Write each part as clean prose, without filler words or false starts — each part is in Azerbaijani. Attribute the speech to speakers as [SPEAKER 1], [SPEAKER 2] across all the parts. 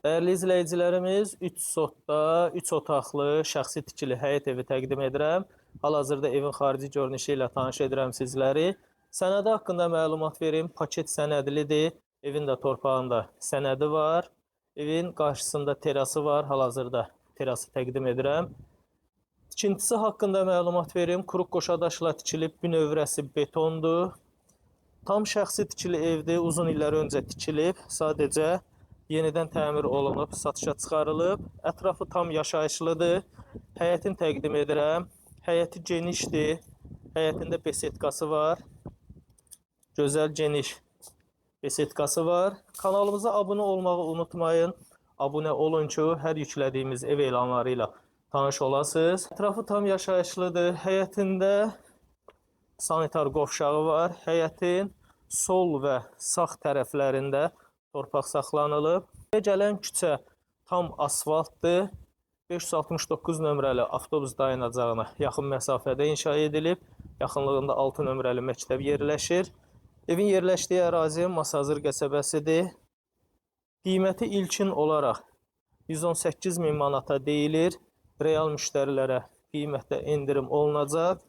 [SPEAKER 1] Dəyərli izləyicilərimiz, 3 sotda 3 otaqlı şəxsi tikili həyət evi təqdim edirəm. Hal-hazırda evin xarici görünüşü ilə tanış edirəm sizləri. Sənədi haqqında məlumat verim. Paket sənədlidir. Evin də torpağında sənədi var. Evin qarşısında terası var. Hal-hazırda terası təqdim edirəm. Tikintisi haqqında məlumat verim. Quruq qoşadaşla tikilib, bünövrəsi betondur. Tam şəxsi tikili evdir. Uzun illər öncə tikilib. Sadəcə yenidən təmir olunub, satışa çıxarılıb. Ətrafı tam yaşayışlıdır. Həyətini təqdim edirəm. Həyəti genişdir. Həyətində besetkası var. Gözəl geniş besetkası var. Kanalımıza abunə olmağı unutmayın. Abunə olun ki, hər yüklədiyimiz ev elanları ilə tanış olasınız. Ətrafı tam yaşayışlıdır. Həyətində sanitar qovşağı var. Həyətin sol və sağ tərəflərində torpaq saxlanılıb. Gələn küçə tam asfaltdır. 569 nömrəli avtobus dayanacağına yaxın məsafədə inşa edilib. Yaxınlığında 6 nömrəli məktəb yerləşir. Evin yerləşdiyi ərazi Masazır qəsəbəsidir. Qiyməti ilkin olaraq 118 min manata deyilir. Real müştərilərə qiymətdə endirim olunacaq.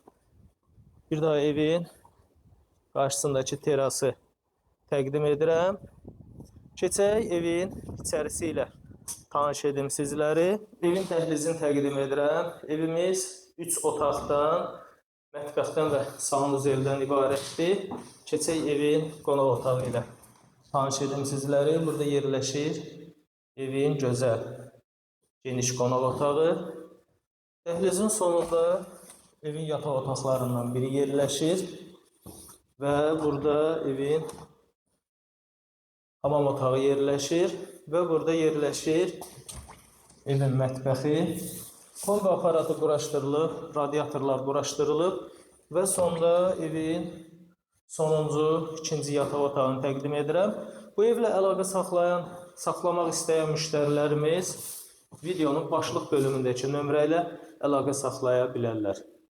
[SPEAKER 1] Bir daha evin qarşısındakı terası təqdim edirəm. Keçək evin içərisi ilə tanış edim sizləri. Evin dəhlizini təqdim edirəm. Evimiz 3 otaqdan, mətbəxdən və sanuzeldən ibarətdir. Keçək evin qonaq otağı ilə tanış edim sizləri. Burada yerləşir evin gözəl geniş qonaq otağı. Dəhlizin sonunda evin yataq otaqlarından biri yerləşir və burada evin hamam otağı yerləşir və burada yerləşir evin mətbəxi. Kombi aparatı quraşdırılıb, radiatorlar quraşdırılıb və sonda evin sonuncu, ikinci yataq otağını təqdim edirəm. Bu evlə əlaqə saxlamaq istəyən müştərilərimiz videonun başlıq bölümündəki nömrə ilə əlaqə saxlaya bilərlər.